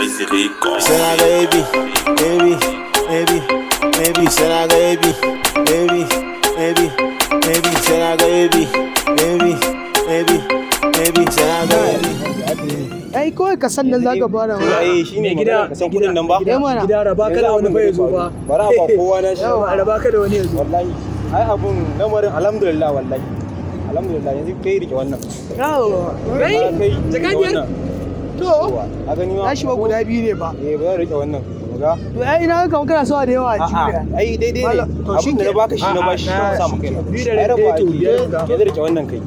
Say I baby, baby, baby, baby. Say I baby, baby, baby, baby. Say I baby, baby, baby, baby. Say I baby. Ai kawai ka san nan zaka fara wa. Ai shine gida ka san kudin nan ba. Gida raba ka da wani fa yazo ba. Bara ba kowa na shi. Raba ka da wani yazo. Wallahi ai abun lamarin alhamdulillah wallahi. Alhamdulillah yanzu kai rike wannan. Yawa. Kai jaka biyar. To. A gani ma. Na shi ba guda biyu ne ba. Eh ba zan rike wannan. Ga. To ai ina ga kana so da yawa a cikin. Ai daidai ne. Abin da na baka shi na bashi na sa maka kai. Biyu da rabi to biyar ga. Yanzu rike wannan kai.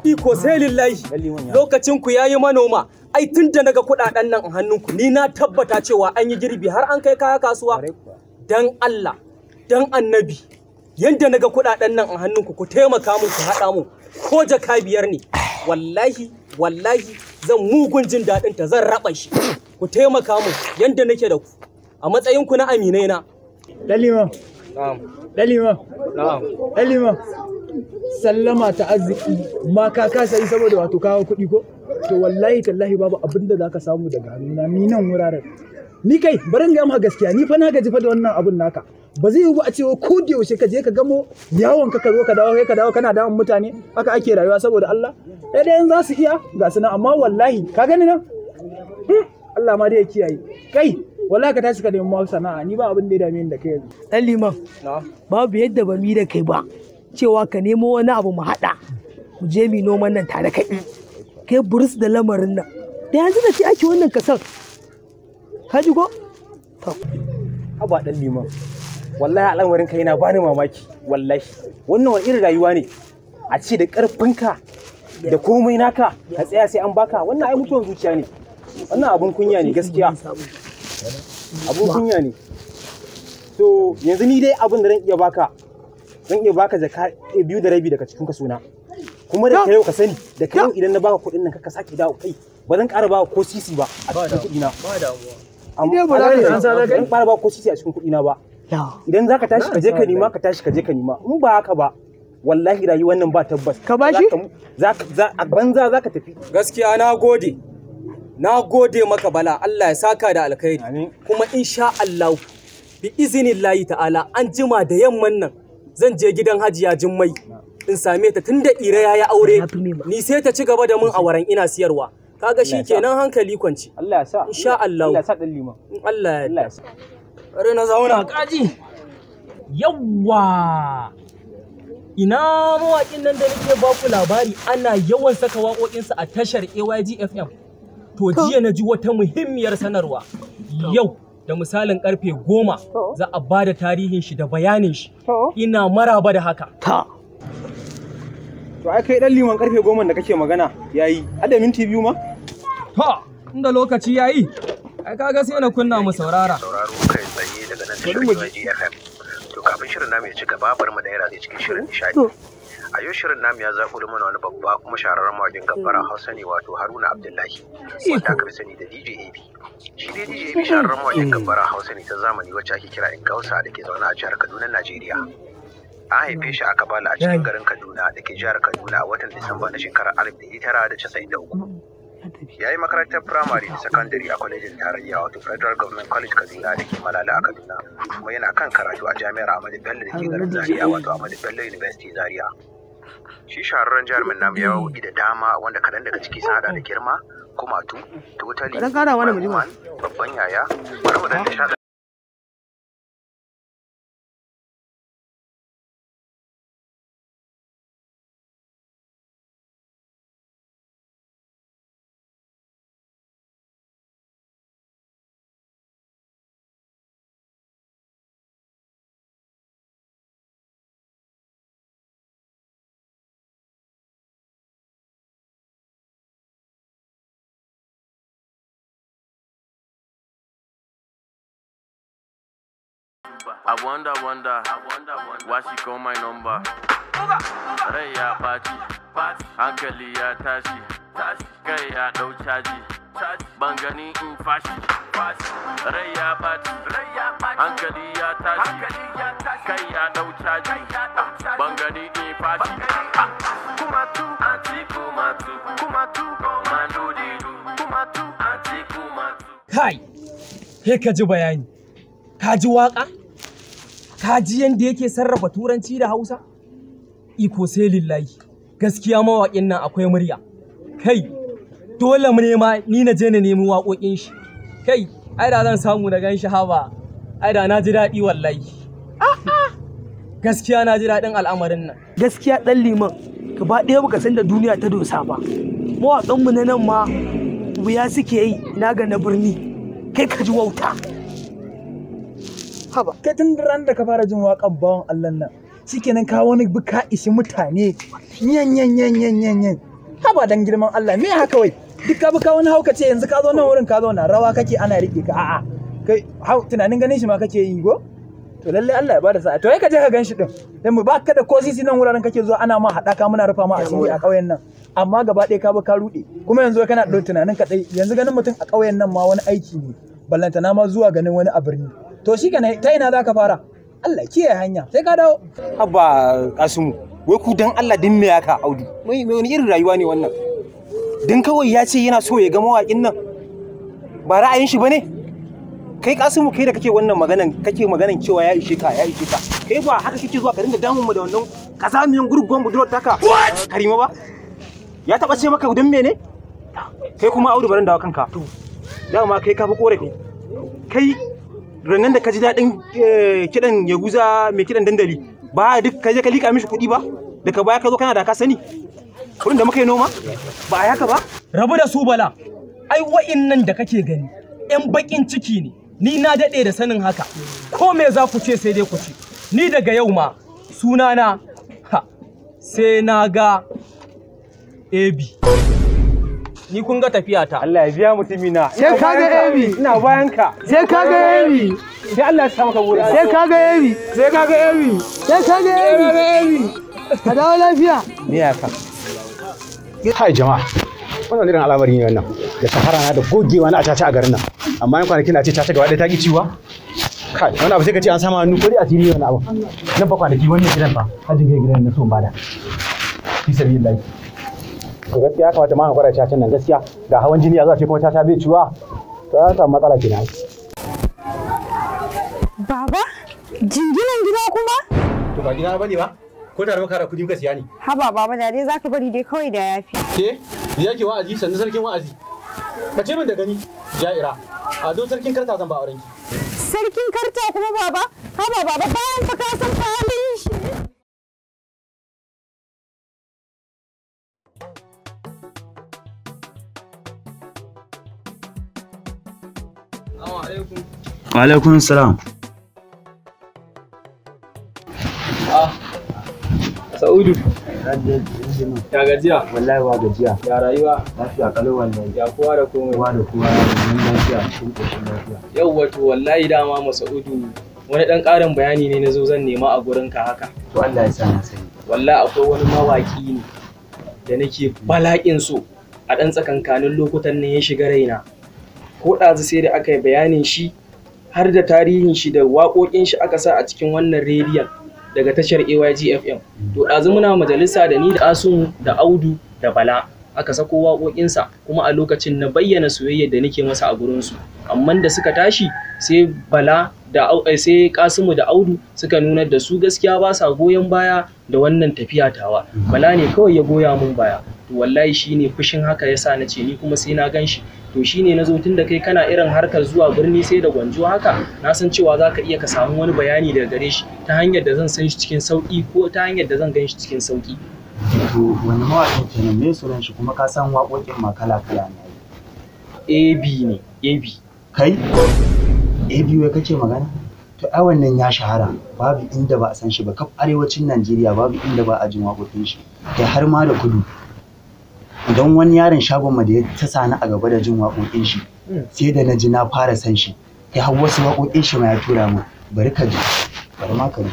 Iko sai lillahi lokacin ku yayi manoma ai tun da naga kudaden nan a hannunku ni na tabbata cewa an yi girbi har an kai kaya kasuwa. Dan Allah dan annabi yanda naga kudaden nan a hannunku ku taimaka mun ku hada mu ko jaka biyar ne wallahi wallahi zan mugun jin dadin ta zan raba shi. Ku taimaka mun yanda nake da ku a matsayin ku na aminai na. Dalima. Na'am. Dalima. Na'am. Dalima. Sallama ta arziki ma ka kasa yi saboda wato kawo kuɗi ko? To wallahi tallahi babu abin da zaka samu daga hannuna ni nan wuraren. Ni kai bari in ga maka gaskiya ni fa na gaji fa da wannan abun naka. Ba zai yiwu ba a ce ko da yaushe ka je ka gamo yawon ka zo ka dawo kai ka dawo kana dawon mutane haka ake rayuwa saboda Allah. Sai dai in za su iya ga su nan amma wallahi ka gani nan? Allah ma dai ya kiyaye. Kai wallahi ka tashi ka nemi sana'a ni ba abin da ya dame ni da kai yanzu. Dan liman. Babu yadda ba mi da kai ba. Cewa ka nemo wani abu mu haɗa mu je mu noman nan tare kai kai burus da lamarin nan da yanzu da ce ake wannan kasar ka ji ko? To haba dan liman wallahi al'amarin kai yana bani mamaki wallahi wannan wani irin rayuwa ne a ce da karfinka da komai naka ka tsaya sai an baka wannan ai mutuwan zuciya ne wannan abun kunya ne gaskiya abun kunya ne. To yanzu ni dai abun da zan iya baka zan iya baka jaka 2.5 daga cikin kasona kuma da kai ka sani da kai idan na baka kuɗin nan ka sake dawo kai ba zan ƙara baka ko sisi ba a cikin kuɗi na ba damuwa amma ba zan ƙara baka ko sisi a cikin kuɗi na ba. Idan zaka tashi ka je ka nima ka tashi ka je ka nima in ba haka ba wallahi rayuwar nan ba tabbas ka bashi za a banza zaka tafi gaskiya. Na gode na gode maka Bala Allah ya saka da alkhairi kuma insha Allah bi iznillahi ta'ala an jima da yamman nan zan je gidan Hajiya Jummai in same ta tunda Ira yayi aure ni sai ta ci gaba da mun awaran ina siyarwa kaga shikenan hankali kwance. Allah ya sa insha Allah Allah ya sa dan liman in Allah ya Allah ya sa bare na zauna kaji. Yawwa ina mawaƙin nan da nake ba ku labari ana yawan saka waƙoƙinsa a tashar AYG FM. To jiya na ji wata muhimmiyar sanarwa yau da misalin karfe 10 za a ba da tarihin shi da bayanin shi. Ina maraba da haka. To ai kai dan liman karfe 10 da kake magana yayi hada minti 2 ma? To inda lokaci yayi ai kaga sai na kunna mu saurara. Sauraro kai tsaye daga nan tashar AYG FM. To kafin shirin namu ya ci gaba bari mu daira zai cikin shirin nishadi. A yau shirin namu ya zaƙulo mana wani babba kuma shahararren mawaƙin gambara Hausa ne wato Haruna Abdullahi wanda aka fi sani da DJ AB. Shi dai DJ AB shahararren mawaƙin gambara Hausa ne ta zamani wacce ake kira Ingausa da ke zaune a jihar Kaduna, Najeriya. An haife shi a Kabala a cikin garin Kaduna da ke jihar Kaduna a watan Disamba na shekarar 1993. Ya yi makarantar firamare da sakandare a kwalejin tarayya wato Federal Government College Kaduna da ke Malala a Kaduna kuma yana kan karatu a jami'ar Ahmadu Bello da ke garin Zaria wato Ahmadu Bello University Zaria. Shi shahararren jarumin namu ya waƙoƙi da dama wanda kaɗan daga ciki sun haɗa da Girma, Kumatu, Totally, Babban Yaya, bari mu ɗan nishaɗa. I wonder, wonder, why she call my number. Rai ya ɓaci, hankali ya tashi, kai ya ɗau caji. Ban gani in fashi. Rai ya ɓaci, hankali ya tashi, kai ya ɗau caji. Ban gani in fashi. Kumatu, anti kumatu, kumatu, commando didu. Kumatu, anti kumatu. Kai, he ka ji bayani. Ka ji waka? Ka ji yanda yake sarrafa Turanci da Hausa? Iko sai lillahi. Gaskiya mawaƙin nan akwai murya. Kai, dole mu nema ni na je na nemi waƙoƙin shi. Kai, ai da zan samu na gan shi haba. Ai da na ji daɗi wallahi. Gaskiya na ji daɗin al'amarin nan. Gaskiya ɗan liman, gaba ɗaya baka san da duniya ta dosa ba. Mawaƙanmu na nan ma wuya suke yi na ga na birni. Kai ka ji wauta. Haba. Kai tun ran da ka fara jin waƙan bawan Allah nan, shikenan ka wani bi ka ishi mutane. Yan yan yan yan yan yan. Haba dan girman Allah, me haka wai? Duk ka bi ka wani hauka ce yanzu ka zo nan wurin ka zo na rawa kake ana rike ka a'a. Kai hau tunanin ganin shi ma kake yi go? To lalle Allah ya bada sa'a. To ai ka je ka gan shi din. Dan mu baka da ko sisi nan wuraren kake zuwa ana ma haɗaka muna rufa ma asiri a ƙauyen nan. Amma gaba ɗaya ka bi ka ruɗe. Kuma yanzu kana ɗau tunanin ka dai yanzu ganin mutum a ƙauyen nan ma wani aiki ne. Ballantana ma zuwa ganin wani a birni. To shi kenan ta ina za ka fara? Allah kiyaye hanya sai ka dawo. Haba Kasimu, wai ku dan Allah din me yaka Audu? Mai wani irin rayuwa ne wannan? Dan kawai ya ce yana so ya ga mawaƙin nan. Ba ra'ayin shi bane? Kai Kasimu kai da kake wannan maganan kake maganan cewa ya ishe ka ya ishe ka. Kai ba haka kake zuwa ka dinga damun mu da wannan kazamiyan gurguwan budurwar taka. Karima ba? Ya taba ce maka dan mene? Kai kuma Audu barin dawo kanka. Dama kai ka fi korafi. Kai rannan da ka ji daɗin kiɗan Yahuza mai kiɗan dandali ba duk ka je ka liƙa mishi kuɗi ba daga baya ka zo kana da ka sani kuɗin da muka yi noma ba a haka ba. Rabu da su Bala, ai wa'innan da kake gani 'yan baƙin ciki ne, ni na daɗe da sanin haka, ko me za ku ce sai dai ku ce, ni daga yau ma sunana ha sai na ga AB. Ni kun ga tafiya ta. Allah ya biya mutumina. Sai ka ga AB. Ina bayan ka. Sai ka ga AB. Sai Allah ya sa maka burin. Sai ka ga AB. Sai ka ga AB. Sai ka ga AB. Ka dawo lafiya. Me ya ka? Kai jama'a. Wannan irin al'amari ne wannan. Da sahara na da gogewa na a caca a garin nan. Amma yan kwanaki na ce caca gaba ɗaya ta ki ciwa. Kai wani abu sai ka ce an sama hannu ko dai asiri wani abu. Nan fa kwanaki wannan gidan fa hajin kai gidan na so in bada. Fi sabilillahi. To gaskiya ya kamata ma hakura cacan nan gaskiya ga hawan jini ya za ce kuma caca bai ciwa to ya samu matsala kenan. Baba, jinginan gida kuma? To ba gida bane ba? Ko tare muka da kudi muka siya ne? Haba baba da dai zaka bari dai kawai da yafi. Ke? Ni yake wa'azi sannan sarkin wa'azi. Ka ce min da gani Ja'ira. A don sarkin karta zan ba auren ki. Sarkin karta kuma baba? Haba baba bayan fa ka san fa halin shi. Alaikum salam. Sa'udu. Ya gajiya? Wallahi ba gajiya. Ya rayuwa? Lafiya kalau wallahi. Ya kowa da komai? Kowa da kowa nan lafiya cikin koshin lafiya. Yau wato wallahi dama Masa'udu wani ɗan ƙarin bayani ne na zo zan nema a gurinka haka. To Allah ya sa na sani. Wallahi akwai wani mawaƙi ne da nake bala'in so a ɗan tsakankanin lokutan nan ya shiga raina. Ko ɗazu sai da aka yi bayanin shi har da tarihin shi da waƙoƙin shi aka sa a cikin wannan rediyon daga tashar AYG FM. To ɗazu muna majalisa da ni da Asumu da Audu da Bala aka sako waƙoƙinsa kuma a lokacin na bayyana soyayyar da nake masa a gurinsu. Amma da suka tashi sai Bala da sai Kasimu da Audu suka nuna da su gaskiya ba sa goyon baya da wannan tafiya tawa. Bala ne kawai ya goya mun baya. To wallahi shine fushin haka yasa na ce ni kuma sai na gan shi. To shine na zo tun da kai kana irin harkar zuwa birni sai da gwanjo haka na san cewa za ka iya ka samu wani bayani daga gare shi ta hanyar da zan san shi cikin sauƙi ko ta hanyar da zan gan shi cikin sauƙi. To wani mawaƙin kenan me sunan shi kuma ka san waƙoƙin ma kala kala ne. AB ne AB. Kai? AB wai kake magana? To ai wannan ya shahara babu inda ba a san shi ba kaf arewacin Najeriya babu inda ba a jin waƙoƙin shi kai har ma da kudu. Idan wani yaron shagon mu da ya tasa ni a gaba da jin waƙoƙin shi sai da na ji na fara san shi kai har wasu waƙoƙin shi ma ya tura min bari ka ji bari ma ka ji.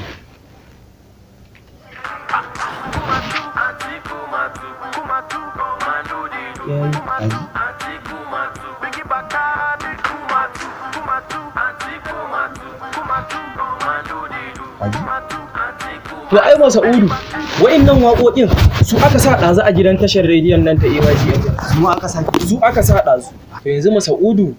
Kaji? To ai Masa'udu, wa'innan waƙoƙin su aka sa ɗazu a gidan tashar rediyon nan ta AYG. Su aka sa. Su aka sa ɗazu. To yanzu Masa'udu,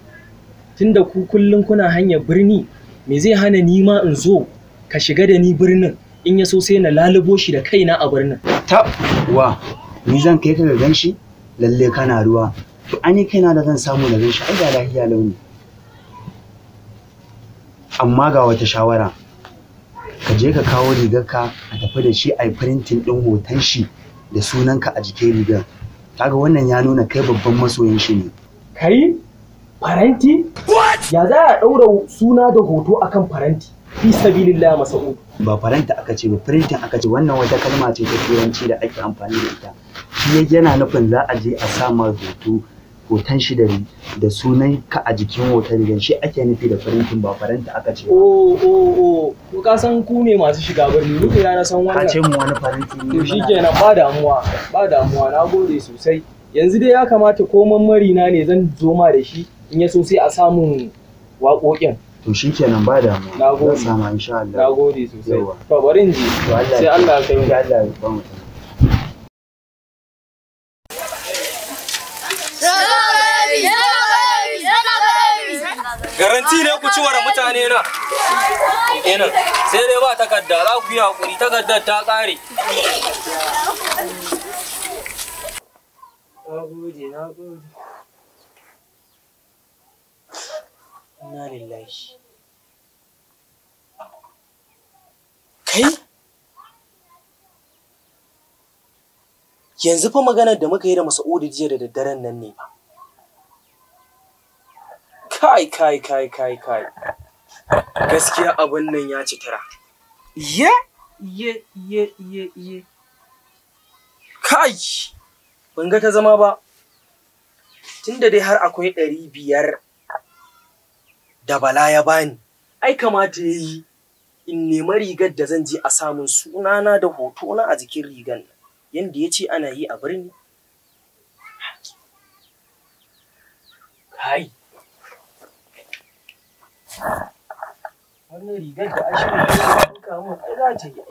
tunda ku kullum kuna hanyar birni, me zai hana ni ma in zo ka shiga da ni birnin in ya so sai na lalubo shi da kaina a birnin. Tab wa ni zan kai ka ga ganshi lalle kana ruwa. To ani kaina da zan samu na ganshi ai da lafiya launi. Amma ga wata shawara. Ka je ka kawo rigarka a tafi da shi a yi printing ɗin hoton shi da sunanka a jikin rigar. Kaga wannan ya nuna kai babban masoyin shi ne. Kai? Faranti? Ya za a ɗaura suna da hoto akan faranti? Fi sabilillah Masa'udu. Ba faranta aka ce ba, printing aka ce. Wannan wata kalma ce ta turanci da ake amfani da ita. Shi yana nufin za a je a sa ma hoto hoton shi da sunan ka a jikin hoton rigar, shi ake nufi da printing, ba faranta aka ce ba. Oh oh oh, to ka san ku ne masu shiga birni, ni ya na san wannan. Ka ce mu wani faranti ne. To shikenan, ba damuwa, ba damuwa, na gode sosai. Yanzu dai ya kamata ko marmari na ne zan zo ma da shi, in ya so sai a samun waƙoƙin. To shikenan, ba damuwa. Na gode. Zan sama insha Allah. Na gode sosai. To bari in je. Sai Allah ya kai mu. Allah ya ba mu. Garanti ne ku ciwar mutane na. Ina sai dai ba takarda, za ku yi hakuri, takardar ta ƙare. Na gode, na gode. Inna lillahi. Kai? Yanzu fa maganar da muka yi da Masa'udu jiya da daddaren nan ne fa. Kai kai kai kai kai. Gaskiya abun nan ya ci tara. Ye ye ye ye ye. Kai! Ban ga ta zama ba. Tunda dai har akwai 500 da Bala ya bani, ai kamata ya yi in nemi rigar da zan je a samun sunana da hotona a jikin rigar nan, yanda ya ce ana yi a birni. Kai! Wannan rigar da Ashiru ya ɗinka min ai za ta yi.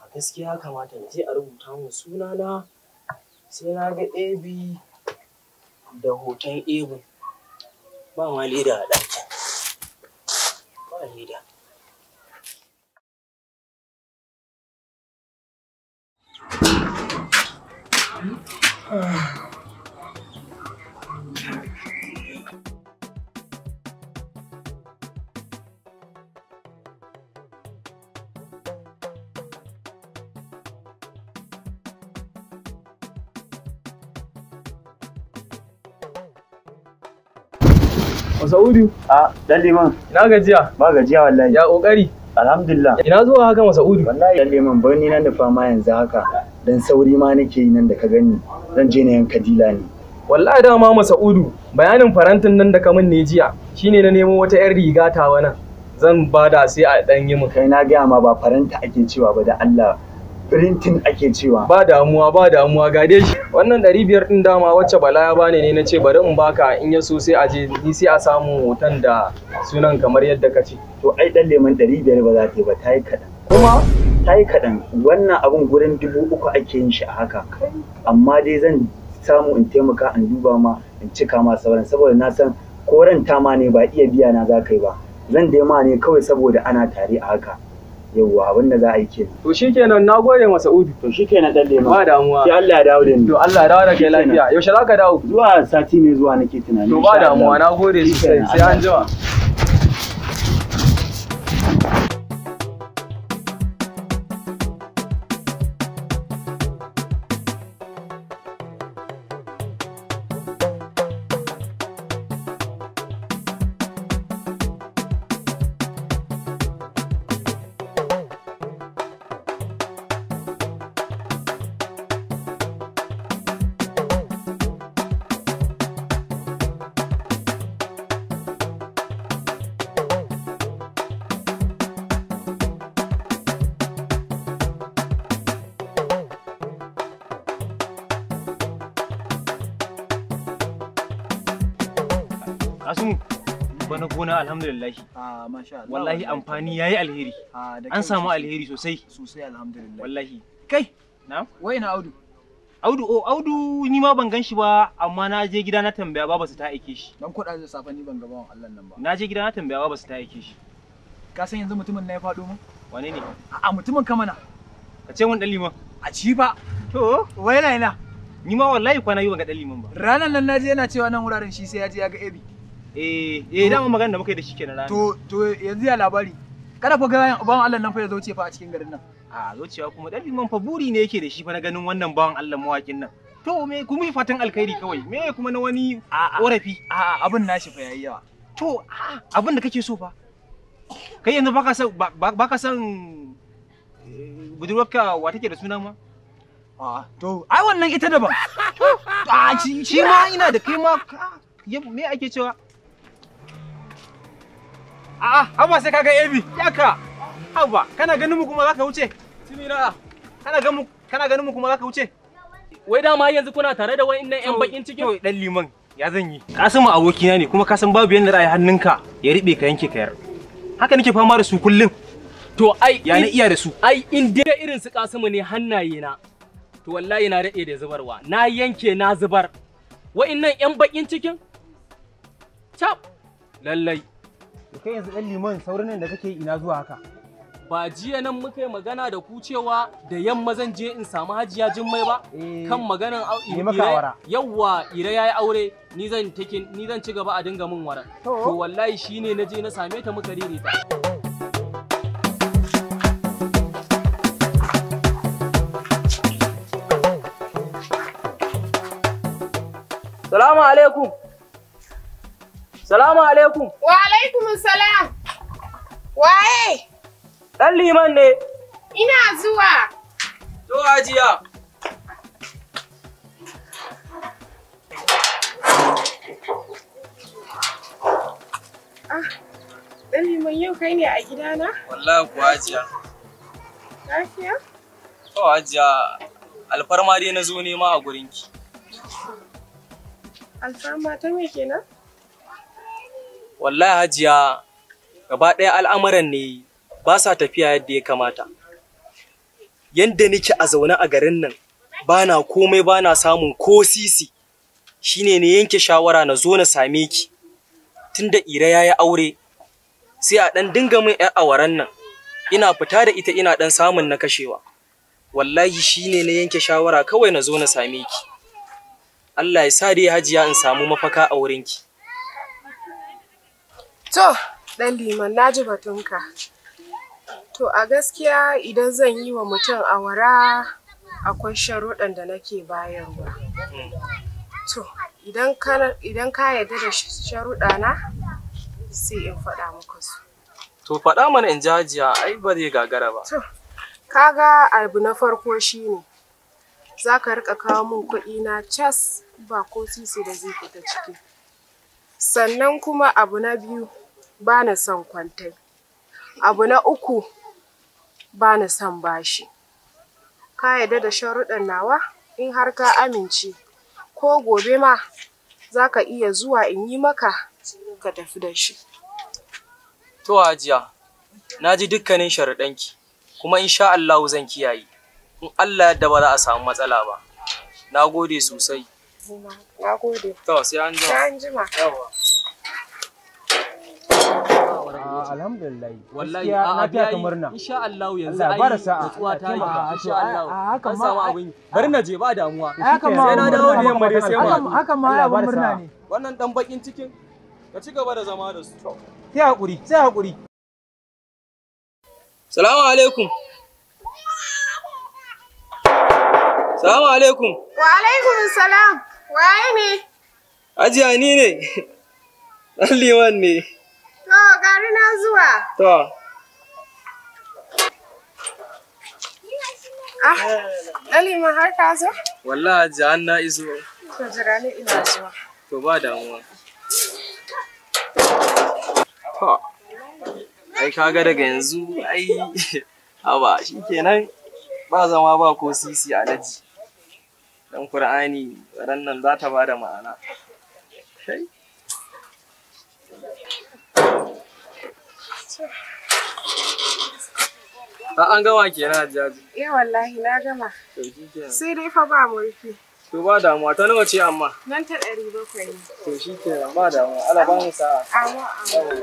A gaskiya ya kamata na je a rubuta min sunana, sai na ga AB da hoton AB. Ba ma leda a ɗakin. Ba leda. Masa'udu. A, dan liman. Ina gajiya? Ba gajiya wallahi. Ya kokari? Alhamdulillah. Ina zuwa haka Masa'udu? Wallahi dan liman birni na nufa ma yanzu haka. Dan sauri ma nake yi nan da ka gani. Zan je na yanka dila ne. Wallahi dama Masa'udu, bayanin farantin nan da ka min ne jiya, shine na nemo wata yar riga ta wannan. Zan bada sai a dan yi min. Kai na gaya ma ba faranta ake cewa ba da Allah. Printing ake cewa. Ba damuwa, ba damuwa, ga dai shi. Wannan 500 din dama wacce Bala ya bani ne na ce bari in baka, in ya so sai a je ni sai a samu hoton da sunan kamar yadda ka ce. To ai dan leman 500 ba za ta yi ba, ta yi kaɗan. Kuma ta yi kaɗan, wannan abun gurin 3000 ake yin shi a haka. Amma dai zan samu in taimaka in duba ma in cika ma sauran, saboda na san koranta ma ne ba iya biya na za ka yi ba. Zan dai ma ne kawai saboda ana tare a haka. Yawwa, abin da za a yi kenan. To shikenan, na gode Masa'udu. To shikenan dan lema. Ba damuwa. Sai Allah ya dawo da ni. To Allah ya dawo da kai lafiya. Yaushe za ka dawo? Zuwa sati mai zuwa nake tunani. To ba damuwa, na gode sosai. Sai an jima. Kasimu, Bana gona alhamdulillah. Ah masha Allah. Wallahi amfani yayi alheri. An samu alheri sosai. Sosai alhamdulillah. Wallahi. Kai. Na'am. Wai na Audu. Audu oh Audu ni ma ban ganshi ba amma na je gida na tambaya baba su ta aike shi. Dan kuɗa da safe ni ban ga bawan Allah nan ba. Na je gida na tambaya baba su ta aike shi. Ka san yanzu mutumin na ya faɗo mun? Wane ne? A'a mutumin ka mana. Ka ce mun dan liman. A ci ba. To wai na ina. Ni ma wallahi kwana biyu ban ga dan liman ba. Ranan nan naje yana cewa nan wuraren shi sai ya je ya ga Ebi. Eh eh dama magana da muka yi da shi kenan ranar. To yanzu ya labari. Kada fa ga bawan Allah nan fa ya zo ce fa a cikin garin nan. A zuciya kuma dan liman fa buri ne yake da shi fa na ganin wannan bawan Allah mawakin nan. To me kuma fatan alkhairi kawai. Me kuma na wani korafi? A'a abin nashi fa yayi yawa. To abin da kake so fa. Kai yanzu baka son baka son budurwarka wa take da suna ma? A to ai wannan ita daban. A shi ma ina da kai ma me ake cewa? A'a haba sai kaga Ebi yaka. Haba kana ganin mu kuma zaka wuce? Timina kana ganin mu kuma zaka wuce? Wai dama yanzu kuna tare da wa'annan yan bakin cikin? To dan liman ya zan yi. Kasimu abokina ne kuma ka san babu yanda ra'ayi hannunka ya ribe ka yanke kayar. Haka nake fama da su kullum. To ai ya na iya da su. Ai in dai irin su Kasimu ne hannaye na. To wallahi na daɗe da zubarwa. Na yanke na zubar. Wa'annan yan bakin cikin? Cap. Lallai. Kai yanzu dan liman saurin nan da kake ina zuwa haka? Ba jiya nan muka yi magana da ku cewa da yamma zan je in samu Hajiya Jummai ba kan maganan yawwa Ire yayi aure ni zan take ni zan ci gaba a dinga min wara. To wallahi shine naje na same ta muka ririta. Salamu alaikum. Salamu alaikum. Wa alaikum salam. Waye? Dan liman ne. Ina zuwa. To Hajiya. Ah, dan liman yau kai ne a gidana? Wallahi kuwa Hajiya. Lafiya? To Hajiya, alfarma dai na zo nema a gurinki. Alfarma ta me kenan? Wallahi Hajiya, gaba ɗaya al'amuran ne ba sa tafiya yadda ya kamata. Yanda nake a zaune a garin nan, bana komai bana samun ko sisi. Shine ne yanke shawara na zo na same ki. Tunda Ire yayi aure, sai a ɗan dinga min ƴar awaran nan. Ina fita da ita ina ɗan samun na kashewa. Wallahi shine ne yanke shawara kawai na zo na same ki. Allah ya sa dai Hajiya in samu mafaka a wurinki. To, ɗan liman na ji batunka. To a gaskiya idan zan yi wa mutum awara akwai sharuɗan da nake bayarwa. To idan ka yarda da sharuɗana sai in faɗa muku su. To faɗa mana in ji Hajiya ai ba zai gagara ba. To kaga abu na farko shine za ka riƙa kawo min kuɗi na cas ba ko sisi da zai fita ciki. Sannan kuma abu na biyu ba na son kwantai. Abu na uku ba na son bashi. Ka yarda da sharuɗan nawa? In har ka amince ko gobe ma za ka iya zuwa in yi maka ka tafi da shi. To Hajiya, na ji dukkanin sharuɗanki kuma insha Allahu zan kiyaye. In Allah yadda ba za a samu matsala ba. Na gode sosai. Na gode. To sai an jima. Sai an jima. Yawwa. Alhamdulillah. Wallahi na fiya ka murna. Insha Allah yanzu Allah ai bada sa'a. natsuwa ta yi. Allah Insha Allah. Hakan An ma samu abin. Bari na je ba damuwa. Hakan ma Sai na dawo da yamma dai sai mu. Hakan ma Allah abin bada murna sa'a. ne. Wannan dan bakin cikin ka ci gaba da zama da su. Sai hakuri, sai hakuri. Salamu alaikum. Salamu alaikum. Wa alaikum salam. Waye ne? Hajiya ni ne. Dan liman ne. To gari na zuwa. To. Ah, ɗan liman har ka zo? Wallahi Hajiya an na iso. To jira ni ina zuwa. To ba damuwa. To. Ai kaga daga yanzu ai haba shikenan ba zama ba ko sisi alaji. Dan Qur'ani ran nan za ta bada ma'ana. Kai. An gama kenan, Hajjaji. Eh wallahi na gama. To shikenan. Sai dai fa ba murfi. To ba damuwa, ta nawa ce amma? Nan ta 700 ne. To shikenan, ba damuwa. Allah ba mu sa'a. Amin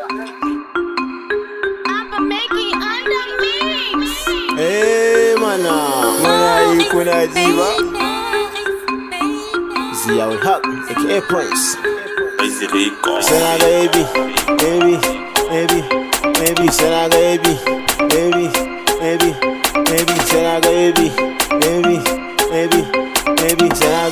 amin. Eh mana, muna yi kuna ji ba? Ziyaul Haq, aka Prince. Sana baby, baby, baby, baby, sana baby, baby, baby, baby, sana baby, baby, baby, baby, sana